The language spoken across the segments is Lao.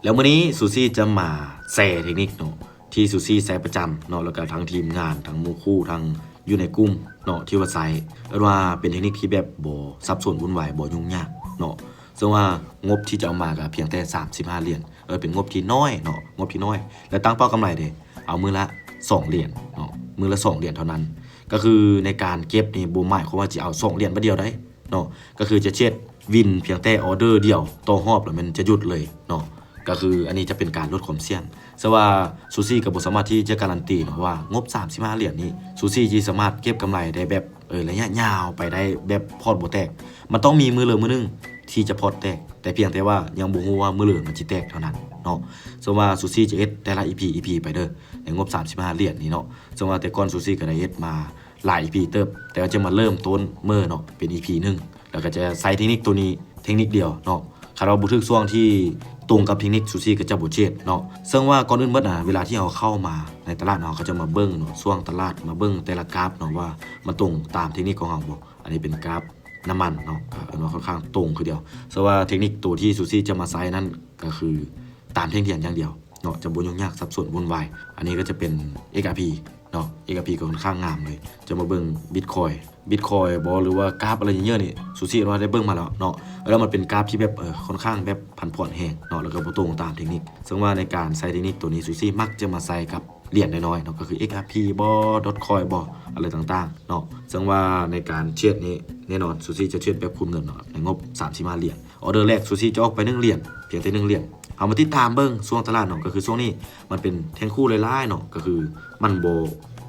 ແລ້ວມື້ນີ້ຊູຊີຈະມາແຊເທັກນິກເນາະ ທີ່ຊູຊີໃຊ້ປະຈຳເນາະ ແລ້ວກໍທັງທີມງານ ທັງໝູ່ຄູ່ ທັງຢູ່ໃນກຸ່ມເນາະ ທີ່ວ່າໃຊ້ ເອີ້ນວ່າເປັນເທັກນິກທີ່ແບບບໍ່ສັບສົນວຸ່ນວາຍ ບໍ່ຫຍຸ້ງຍາກເນາະ. ເຊິ່ງວ່າງົບທີ່ຈະເອົາມາກໍພຽງແຕ່ສາມສິບຫ້າຫຼຽນ ເອີ ເປັນງົບທີ່ນ້ອຍເນາະ ງົບທີ່ນ້ອຍ ແລະ ຕັ້ງເປົ້າກຳໄລເດ້ ເອົາມື້ລະສອງຫຼຽນເນາະ ມື້ລະສອງຫຼຽນເທົ່ານັ້ນ. ກໍຄືໃນການເກັບນີ້ບໍ່ໝາຍຄວາມວ່າຈະເອົາສອງຫຼຽນບາດດຽວໄດ້ ເນາະ ກໍຄືຈະເທຣດວິນພຽງແຕ່ອໍເດີດຽວຕໍ່ຮອບ ແລ້ວມັນຈະຢຸດເລີຍເນາະ ກໍຄືອັນນີ້ຈະເປັນການລົດຄວາມສ່ຽງ. ເຊິ່ງວ່າຊູຊີກໍບໍ່ສາມາດທີ່ຈະກາຣັນຕີເນາະວ່າງົບສາມສິບຫ້າຫຼຽນນີ້ ຊູຊີຊິສາມາດເກັບກຳໄລໄດ້ແບບ ເອີ ໄລຍະຍາວໄປໄດ້ແບບພອດບໍ່ແຕກ. ມັນຕ້ອງມີມື້ເລີມື້ໜຶ່ງທີ່ຈະພອດແຕກ ແຕ່ພຽງແຕ່ວ່າຍັງບໍ່ຮູ້ວ່າມື້ເລີມັນຊິແຕກເທົ່ານັ້ນເນາະ. ເຊິ່ງວ່າຊູຊີຈະເຮັດແຕ່ລະອີພີ ອີພີໄປເດີ ໃນງົບສາມສິບຫ້າຫຼຽນນີ້ເນາະ. ເຊິ່ງວ່າແຕ່ກ່ອນຊູຊີກໍໄດ້ເຮັດມາ ຫຼາຍອີພີເຕີບ ແຕ່ວ່າຈະມາເລີ່ມຕົ້ນເມື່ອເນາະ ເປັນອີພີໜຶ່ງ ແລ້ວກໍຈະໃຊ້ເທັກນິກໂຕນີ້ເທັກນິກດຽວເນາະ. ຄັນວ່າບໍ່ຖືກຊ່ວງທີ່ຕົງກັບເທັກນິກ ຊູຊີກໍຈະບໍ່ເທຣດເນາະ. ເຊິ່ງວ່າກ່ອນອື່ນໝົດນະ ເວລາທີ່ເຮົາເຂົ້າມາໃນຕະຫຼາດເນາະ ເຮົາກໍຈະມາເບິ່ງເນາະ ຊ່ວງຕະຫຼາດ ມາເບິ່ງແຕ່ລະກຣາຟເນາະ ວ່າມັນຕົງຕາມເທັກນິກຂອງເຮົາບໍ່. ອັນນີ້ເປັນກຣາຟນ້ຳມັນເນາະ ກໍເອີ້ນວ່າຄ່ອນຂ້າງຕົງຄືດຽວ. ເຊິ່ງວ່າເທັກນິກໂຕທີ່ຊູຊີຈະມາໃຊ້ນັ້ນ ກໍຄືຕາມແທ່ງທຽນຢ່າງດຽວເນາະ ຈະບໍ່ຫຍຸ້ງຍາກສັບສົນວຸ່ນວາຍ. ອັນນີ້ກໍຈະເປັນເອັກອາພີ ເນາະ ເອັກອາພີກໍຄ່ອນຂ້າງງາມເລີຍ. ຈະມາເບິ່ງບິດຄອຍ ບິດຄອຍບໍ ຫຼືວ່າກຣາຟອະໄລເຍອນີ້ ຊູຊີວ່າໄດ້ເບິ່ງມາແລ້ວເນາະ ແລ້ວມັນເປັນກຣາຟທີ່ແບບ ເອີ ຄ່ອນຂ້າງແບບຜັນຜວນແຮງເນາະ ແລ້ວກໍບໍ່ຕົງຕາມເທັກນິກ. ເຊິ່ງວ່າໃນການໃຊ້ເທັກນິກໂຕນີ້ ຊູຊີມັກຈະມາໃຊ້ກັບຫຼຽນນ້ອຍໆເນາະ ກໍຄືເອັກອາພີບໍ ດອດຄອຍບໍ ອະໄລຕ່າງໆເນາະ. ເຊິ່ງວ່າໃນການເທຣດນີ້ ແນ່ນອນຊູຊີຈະເທຣດແບບຄູນເງິນເນາະ ໃນງົບສາມສິບຫ້າຫຼຽນ. ອໍເດີແລກ ຊູຊີຈະອອກໄປໜຶ່ງຫຼຽນ ພຽງແຕ່ໜຶ່ງຫຼຽນ. ເຮົາມາຕິດຕາມເບິ່ງຊ່ວງຕະຫຼາດເນາະ ກໍຄືຊ່ວງນີ້ມັນເປັນແທ່ງຄູ່ຫຼາຍໆເນາະ ກໍຄືມັນບໍ່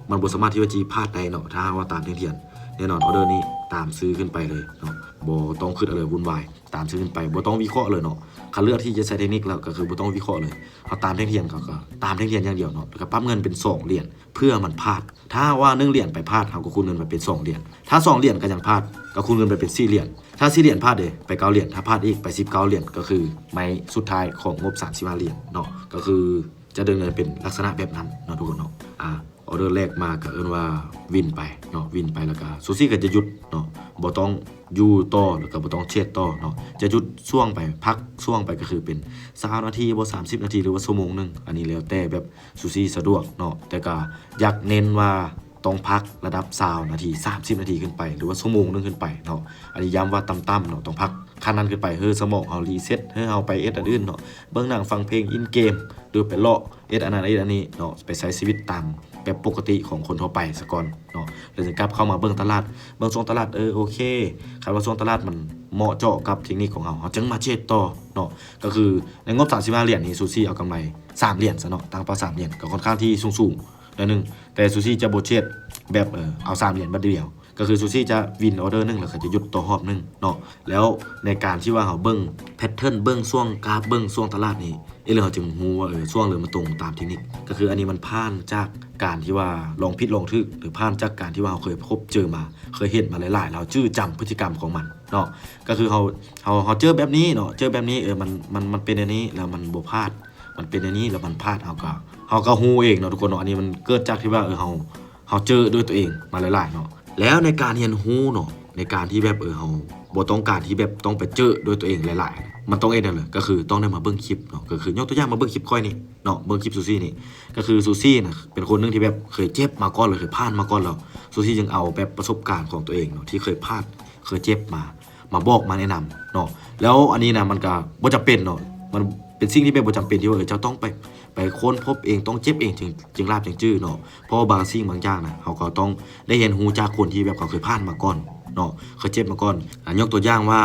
ມັນບໍ່ສາມາດທີ່ວ່າຊິພາດໄດ້ເນາະ ຖ້າຫາກວ່າຕາມແທ່ງທຽນ. ແນ່ນອນ ອໍເດີນີ້ຕາມຊື່ຂຶ້ນໄປເລີຍເນາະ ບໍ່ຕ້ອງຄິດອະໄລວຸ່ນວາຍ ຕາມຊື່ຂຶ້ນໄປ ບໍ່ຕ້ອງວິເຄາະເລີຍເນາະ. ຄັນເລືອກທີ່ຈະໃຊ້ເທັກນິກແລ້ວ ກໍຄືບໍ່ຕ້ອງວິເຄາະເລີຍ ເຮົາຕາມແທ່ງທຽນ ເຮົາກໍຕາມແທ່ງທຽນຢ່າງດຽວເນາະ ແລ້ວກໍປັບເງິນເປັນສອງຫຼຽນ ເພື່ອມັນພາດ. ຖ້າຫາກວ່າໜຶ່ງຫຼຽນໄປພາດ ເຮົາກໍຄູນເງິນໄປເປັນສອງຫຼຽນ ຖ້າສອງຫຼຽນກໍຍັງພາດ ກໍຄູນເງິນໄປເປັນສີ່ຫຼຽນ ຖ້າສີ່ຫຼຽນພາດເດ ໄປເກົ້າຫຼຽນ ຖ້າພາດອີກໄປສິບເກົ້າຫຼຽນ ກໍຄືໄມ້ສຸດທ້າຍຂອງງົບສາມສິບຫ້າຫຼຽນເນາະ ກໍຄືຈະດຳເນີນເປັນລັກສະນະແບບນັ້ນເນາະທຸກຄົນເນາະ. ອາ ອໍເດີແລກມາກໍເອີ້ນວ່າວິນໄປເນາະ ວິນໄປ ແລ້ວກໍຊູຊີກໍຈະຢຸດເນາະ ບໍ່ຕ້ອງຢູ່ຕໍ່ ແລ້ວກໍບໍ່ຕ້ອງເທຣດຕໍ່ເນາະ ຈະຢຸດຊ່ວງໄປ ພັກຊ່ວງໄປ ກໍຄືເປັນຊາວນາທີບໍ ສາມສິບນາທີ ຫຼືວ່າຊົ່ວໂມງໜຶ່ງ ອັນນີ້ແລ້ວແຕ່ແບບ ຊູຊີສະດວກເນາະ ແຕ່ກໍຢາກເນັ້ນວ່າຕ້ອງພັກລະດັບຊາວນາທີ ສາມສິບນາທີຂຶ້ນໄປ ຫຼືວ່າຊົ່ວໂມງໜຶ່ງຂຶ້ນໄປເນາະ. ອັນນີ້ຢ້ຳວ່າຕ່ຳໆເນາະ ຕ້ອງພັກຂັ້ນນັ້ນຂຶ້ນໄປ ໃຫ້ສະໝອງເຮົາຣີເຊັດ ໃຫ້ເຮົາໄປເຮັດອັນອື່ນເນາະ ເບິ່ງໜັງ ຟັງເພງ ຫຼິ້ນເກມ ຫຼືໄປເລາະເຮັດອັນນັ້ນເຮັດອັນນີ້ເນາະ ໄປໃຊ້ຊີວິດຕາມແບບປົກກະຕິຂອງຄົນທົ່ວໄປສາກ່ອນເນາະ ແລ້ວຈຶ່ງກັບເຂົ້າມາເບິ່ງຕະຫຼາດ ເບິ່ງຊ່ວງຕະຫຼາດ ເອີ ໂອເຄ ຄັນວ່າຊ່ວງຕະຫຼາດມັນເໝາະເຈາະກັບເທັກນິກຂອງເຮົາ ເຮົາຈຶ່ງມາເທຣດຕໍ່ເນາະ. ກໍຄືໃນງົບສາມສິບຫ້າຫຼຽນນີ້ ຊູຊີເອົາກຳໄລສາມຫຼຽນຊະເນາະ ຕັ້ງເປົ້າສາມຫຼຽນ ກໍຄ່ອນຂ້າງທີ່ສູງໆ ໜ້ອຍໜຶ່ງ ແຕ່ຊູຊີຈະບໍ່ເທຣດແບບ ເອີ ເອົາສາມຫຼຽນບາດດຽວ ກໍຄືຊູຊີຈະວິນອໍເດີໜຶ່ງ ແລ້ວກໍຈະຢຸດຕໍ່ຮອບໜຶ່ງເນາະ. ແລ້ວໃນການທີ່ວ່າເຮົາເບິ່ງແພັດເທີນ ເບິ່ງຊ່ວງກາຟ ເບິ່ງຊ່ວງຕະຫຼາດນີ້ ເອີ ແລ້ວເຮົາຈຶ່ງຮູ້ວ່າ ເອີ ຊ່ວງເລີຍມັນຕົງຕາມເທັກນິກ ກໍຄືອັນນີ້ມັນຜ່ານຈາກການທີ່ວ່າລອງຜິດລອງຖືກ ຫຼືຜ່ານຈາກການທີ່ວ່າເຮົາເຄີຍພົບເຈີມາ ເຄີຍເຫັນມາຫຼາຍໆ ແລ້ວເຮົາຈື່ຈຳພຶດຕິກຳຂອງມັນເນາະ. ກໍຄືເຮົາ ເຮົາ ເຮົາເຈີແບບນີ້ເນາະ ເຈີແບບນີ້ ເອີ ມັນ ມັນ ມັນເປັນແນວນີ້ ແລ້ວມັນບໍ່ພາດ ມັນເປັນແນວນີ້ ແລ້ວມັນພາດ ເຮົາກໍ ເຮົາກໍຮູ້ເອງເນາະທຸກຄົນເນາະ. ອັນນີ້ມັນເກີດຈາກທີ່ວ່າ ເອີ ເຮົາ ເຮົາເຈີດ້ວຍຕົວເອງມາຫຼາຍໆເນາະ ແລ້ວໃນການຮຽນຮູ້ເນາະ ໃນການທີ່ແບບ ເອີ ເຮົາບໍ່ຕ້ອງການທີ່ແບບຕ້ອງໄປເຈີດ້ວຍຕົວເອງຫຼາຍໆ ມັນຕ້ອງເຮັດຫຍັງເລີຍ ກໍຄືຕ້ອງໄດ້ມາເບິ່ງຄລິບເນາະ. ກໍຄືຍົກຕົວຢ່າງມາເບິ່ງຄລິບຂ້ອຍນີ້ເນາະ ເບິ່ງຄລິບຊູຊີນີ້ ກໍຄືຊູຊີນະ ເປັນຄົນໜຶ່ງທີ່ແບບເຄີຍເຈັບມາກ່ອນ ຫຼືເຄີຍຜ່ານມາກ່ອນແລ້ວ ຊູຊີຈຶ່ງເອົາແບບປະສົບການຂອງຕົວເອງເນາະ ທີ່ເຄີຍພາດ ເຄີຍເຈັບມາ ມາບອກມາແນະນຳເນາະ. ແລ້ວອັນນີ້ນະ ມັນກະບໍ່ຈຳເປັນເນາະ ມັນເປັນສິ່ງທີ່ແບບບໍ່ຈຳເປັນທີ່ວ່າ ເອີ ເຈົ້າຕ້ອງໄປ ໄປຄົ້ນພົບເອງ ຕ້ອງເຈັບເອງ ຈຶ່ງ ຈຶ່ງລາບຈຶ່ງຈື່ເນາະ. ເພາະວ່າບາງສິ່ງບາງຢ່າງນະ ເຮົາກໍຕ້ອງໄດ້ຮຽນຮູ້ຈາກຄົນທີ່ແບບເຂົາເຄີຍຜ່ານມາກ່ອນເນາະ ເຄີຍເຈັບມາກ່ອນ. ອາ ຍົກຕົວຢ່າງວ່າ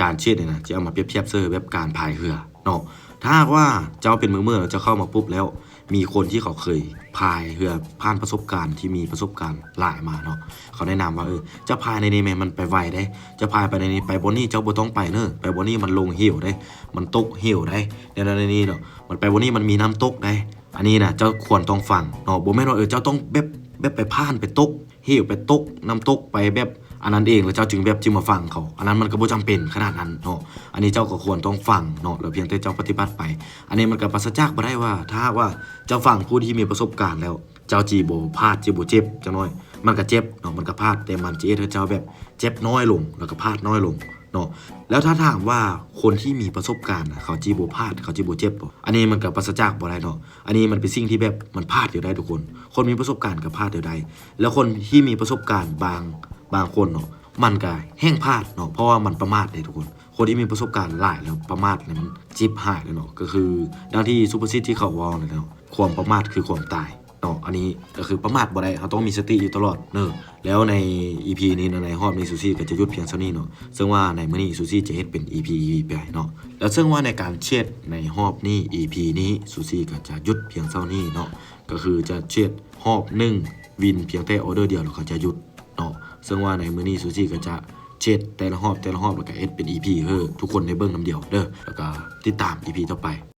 ການເທຣດນີ້ນະ ຈະເອົາມາປຽບທຽບໃສ່ແບບການພາຍເຮືອເນາະ. ຖ້າຫາກວ່າເຈົ້າເປັນມືໃໝ່ ແລ້ວເຈົ້າເຂົ້າມາປຸບແລ້ວ ມີຄົນທີ່ເຂົາເຄີຍພາຍເຮືອ ຜ່ານປະສົບການທີ່ມີປະສົບການຫຼາຍມາເນາະ ເຂົາແນະນຳວ່າ ເອີ ເຈົ້າພາຍໃນນີ້ແມ່ນມັນໄປໄວເດ້ ເຈົ້າພາຍໄປໃນນີ້ ໄປບ່ອນນີ້ເຈົ້າບໍ່ຕ້ອງໄປເນີ ໄປບ່ອນນີ້ມັນລົງເຫວເດ້ ມັນຕົກເຫວໄດ້ ແນວນັ້ນແນວນີ້ເນາະ ມັນໄປບ່ອນນີ້ມັນມີນ້ຳຕົກໄດ້. ອັນນີ້ນະ ເຈົ້າຄວນຕ້ອງຟັງເນາະ ບໍ່ແມ່ນວ່າ ເອີ ເຈົ້າຕ້ອງແບບ ແບບໄປຜ່ານ ໄປຕົກເຫວ ໄປຕົກນ້ຳຕົກ ໄປແບບອັນນັ້ນເອງ ແລ້ວເຈົ້າຈຶ່ງແບບຈຶ່ງມາຟັງເຂົາ ອັນນັ້ນມັນກໍບໍ່ຈຳເປັນຂະໜາດນັ້ນເນາະ. ອັນນີ້ເຈົ້າກໍຄວນຕ້ອງຟັງເນາະ ແລ້ວພຽງແຕ່ເຈົ້າປະຕິບັດໄປ ອັນນີ້ມັນກໍປາສະຈາກບໍ່ໄດ້ວ່າ ຖ້າຫາກວ່າເຈົ້າຟັງຜູ້ທີ່ມີປະສົບການແລ້ວ ເຈົ້າຊິບໍ່ພາດ ຊິບໍ່ເຈັບ ຈັກໜ້ອຍມັນກໍເຈັບເນາະ ມັນກໍພາດ ແຕ່ມັນຈະເຮັດໃຫ້ເຈົ້າແບບເຈັບນ້ອຍລົງ ແລ້ວກໍພາດນ້ອຍລົງ ເນາະ. ແລ້ວຖ້າຖາມວ່າຄົນທີ່ມີປະສົບການນະ ເຂົາຊິບໍ່ພາດ ເຂົາຊິບໍ່ເຈັບບໍ່? ອັນນີ້ມັນກໍປາສະຈາກບໍ່ໄດ້ເນາະ. ອັນນີ້ມັນເປັນສິ່ງທີ່ແບບມັນພາດຢູ່ໄດ້ທຸກຄົນ. ຄົນມີປະສົບການກໍພາດຢູ່ໄດ້ ແລ້ວຄົນທີ່ມີປະສົບການບາງ ບາງຄົນເນາະ ມັນກໍແຮ່ງພາດເນາະ ເພາະວ່າມັນປະໝາດເດ້ທຸກຄົນ. ຄົນທີ່ມີປະສົບການຫຼາຍແລ້ວປະໝາດນີ້ມັນຈິບຫາຍເລີຍເນາະ. ກໍຄືດັ່ງທີ່ສຸພາສິດທີ່ເຂົາເວົ້ານັ້ນແຫຼະເນາະ ຄວາມປະໝາດຄືຄວາມຕາຍເນາະ. ອັນນີ້ກໍຄືປະໝາດບໍ່ໄດ້ ເຮົາຕ້ອງມີສະຕິຢູ່ຕະຫຼອດເນີ. ແລ້ວໃນອີພີນີ້ເນາະ ໃນຮອບນີ້ຊູຊີກໍຈະຢຸດພຽງເທົ່ານີ້ເນາະ. ເຊິ່ງວ່າໃນມື້ນີ້ຊູຊີຈະເຮັດເປັນອີພີໄປເນາະ. ແລ້ວເຊິ່ງວ່າໃນການເທຣດໃນຮອບນີ້ ອີພີນີ້ ຊູຊີກໍຈະຢຸດພຽງເທົ່ານີ້ເນາະ. ກໍຄືຈະເທຣດຮອບໜຶ່ງວິນພຽງແຕ່ອໍເດີດຽວ ແລ້ວກໍຈະຢຸດເນາະ. ເຊິ່ງວ່າໃນມື້ນີ້ຊູຊີກໍຈະເທຣດແຕ່ລະຮອບ ແຕ່ລະຮອບ ແລ້ວກໍເຮັດເປັນອີພີໃຫ້ທຸກຄົນໄດ້ເບິ່ງນຳດຽວເດີ ແລ້ວກໍຕິດຕາມອີພີຕໍ່ໄປ.